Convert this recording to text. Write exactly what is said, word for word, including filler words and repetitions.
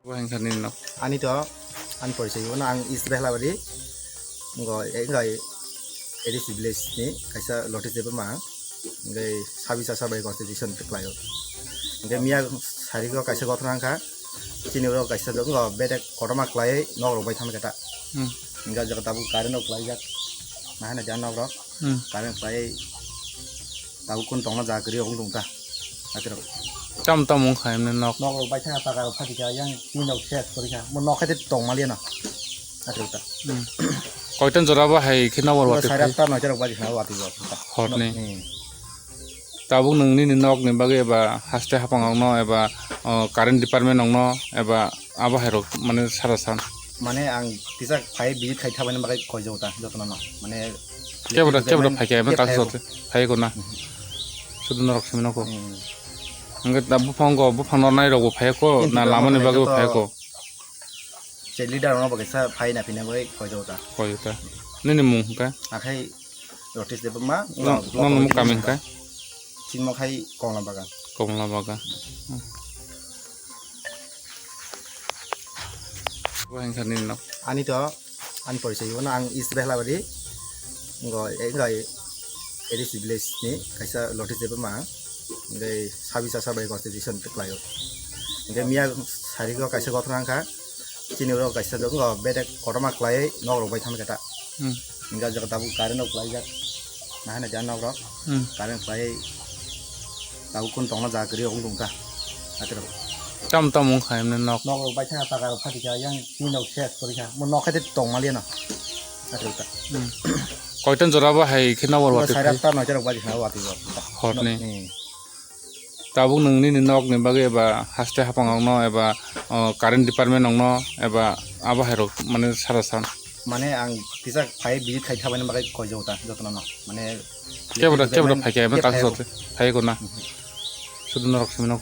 Bo hengkha nini nok. Ani to, ani porichai, ono ang East Behlabari, ngo, eh, ngo, A D C village ni kaisa Lotus Debbarma, hingke sabi chasa bai constitution te khlaio. Hingke miya sari go kaisa gothona wngkha, chini oro kaisa do, ngo, bedek kotorma khlai nok rok bai thangkha ta. Hmm. Hingke jaga tabuk current rok khlaijak, nahana ja nok rok. Hmm. Current khlai tabuk kun tongna jaga kwrwi rok wng tong ta. Akhirok. Tam tam wng kha emne nok. Nok rok bai thangkha, paka rok phatikha, yang tin rok ses kwrwi kha. Mo nok khe tong maliya no. Akhirok ta. Hmm. Koitan jora bo hai khe nokbar watwi sare phai? Atta noita rok baji kha watwi bo. Hor ni. Hmm. Tabuk nwng nini nok ni bagwi eba haste hapang rok no eba, o, current department rok no eba abo hai rok mane sara san. Mane ang kisa phai visit khai thabani bagwi khoijago ta jotono no. Mane kebra, kebra phai khe, phai khe, phai khe. Phai khe na. Mhm. Sudu norok simi noko. Hmm. Hingke da buphang go, buphang nornai rok bo phai kho, na lama ni bagwi bo phai kho. Je leader rok no bo kisa phai na phina bagwi khoijago ta. Khoijago ta. Nini mung hingke? Akhai Lotus Debbarma, no, block no, no, committee kami hingke? Chimo khai Komla Bagan. Komla Bagan. Hmm. Bo hingke nini nok. Ani to, ani porichai, ono ang East Behlabari, ngo, eh, ngo, A D C village ni kaisa Lotus Debbarma, hingke sabi chasa bai constitution te khlaio. Hingke miya sari go kaisa gothona wngkha, chini oro kaisa do, ngo, bedek kotorma khlai nok rok bai thangkha ta. Hmm. Hingke jaga tabuk current rok khlaijak, nahana ja nok rok. Hmm. Current khlai tabuk kun tongna jaga kwrwi rok wng tong ta. Akhirok. Tam tam wng kha emne nok. Nok rok bai thangkha, paka rok phatikha, yang tin rok ses kwrwi kha. Mo nok khe tong maliya no. Akhirok ta. Hmm. Koitan jora bo hai khe nokbar watwi phai? Sare atta noita rok baji kha watwi bo. Hor ni. Hmm. Tabuk nwng nini nok ni bagwi eba haste hapang rok no eba, o, current department rok no eba abo hai rok mane sara san. Mane ang kisa phai visit khai thabani bagwi khoijago ta jotono no. Mane kebra, kebra phai khe, phai kho. Phai kho na. Mhm. Sudu norok simi no